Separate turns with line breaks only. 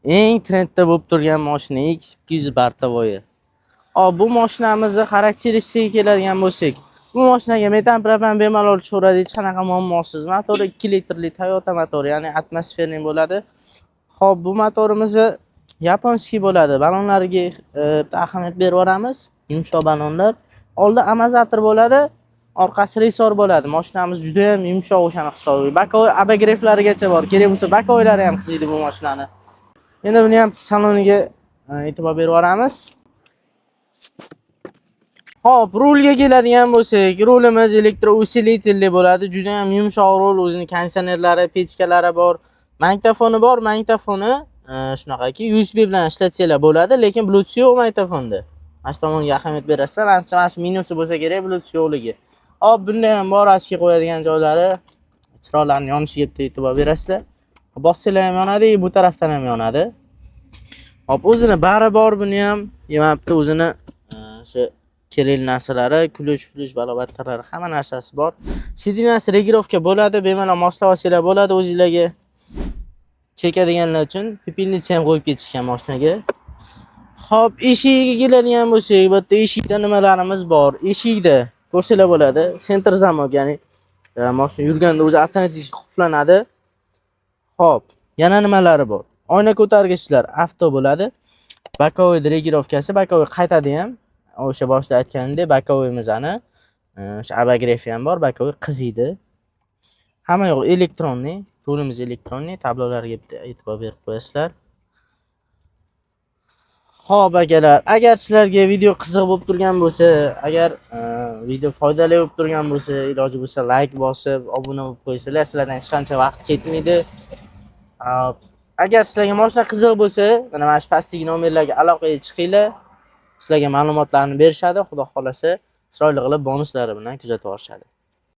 Eng trendda bo'lib turgan mashina X200 бортовой. Hop, bu mashinamizni xarakteristikaga keladigan bo'lsak, bu mashinaga metan, propan bemalol tushaveradi, hech qanaqa muammosiz. Motori 2 litrli Toyota motori, ya'ni атмосферный bo'ladi. Xo'p, bu motorimizni японский bo'ladi. Balonlariga ahamiyat berib yuboramiz. Yumshoq balonlar. Oldi amortizator bo'ladi, orqasi ressor bo'ladi. Mashinamiz juda ham yumshoq o'shani hisobiga. Боковой обогрев larigacha bor. Kerak bo'lsa, боковой lari ham qiziydi bu mashinani. Endi buni ham saloniga e'tibor berib yuboramiz. Xo'p, rulga keladigan bo'lsak, rulimiz электроусилитель li bo'ladi. Juda ham yumshoq rul, o'zining konditsionerlari, pechkalari bor. Magnitofoni bor, magnitofoni shunaqaki USB bilan ishlatsanglar bo'ladi, lekin Bluetooth yo'q magnitofonda. Mana shu tomonga ahamiyat berasizlar. Manimcha, mana shu minusi bo'lsa kerak Bluetooth yo'qligi. Hop, bunda ham bor очки qo'yadigan joylari, chiroqlarni yonishiga bitta e'tibor berasizlar. Bossanglar ham yonadi, bu tarafdan ham yonadi. Hop, o'zini bari bor buni ham, mana bitta o'zini o'sha kerakli narsalari, ключ, pulush, balobattarlari, hamma narsasi bor. Сиденья si регулировка bo'ladi, bemalol moslab olsanglar bo'ladi o'zinglarga. Chekadiganlar uchun пепельница ham qo'yib ketishgan mashinaga. Xo'p, eshigiga keladigan bo'lsak, bu yerda eshikda nimalarimiz bor? Eshikda ko'rsanglar bo'ladi. Центр замок, ya'ni mashina yurganda o'zi avtomatik qulflanadi. Xo'p, yana nimalari bor? Oyna ko'targichlar avto bo'ladi. Боковой регулировка si, боковой qaytadi ham. O'sha boshida aytganimdek, боковой imizni o'sha обогрев i ham bor, боковой qiziydi. Hamma yo'q электронный, rulimiz электронный, tablolarga bitta e'tibor berib qo'yasizlar. Xo'p, akalar, agar sizlarga video qiziq bo'lib turgan bo'lsa, agar video foydali bo'lib turgan bo'lsa, iloji bo'lsa layk bosib, obuna bo'lib qo'ysanglar, sizlardan hech qancha vaqt ketmaydi. Agar sizlarga mashina qiziq bo'lsa, mana shu pastdagi nomerlarga aloqaga chiqinglar. Sizlarga ma'lumotlarni berishadi, xudo xolasa, chiroyli qilib bonuslari bilan kuzatib borishadi.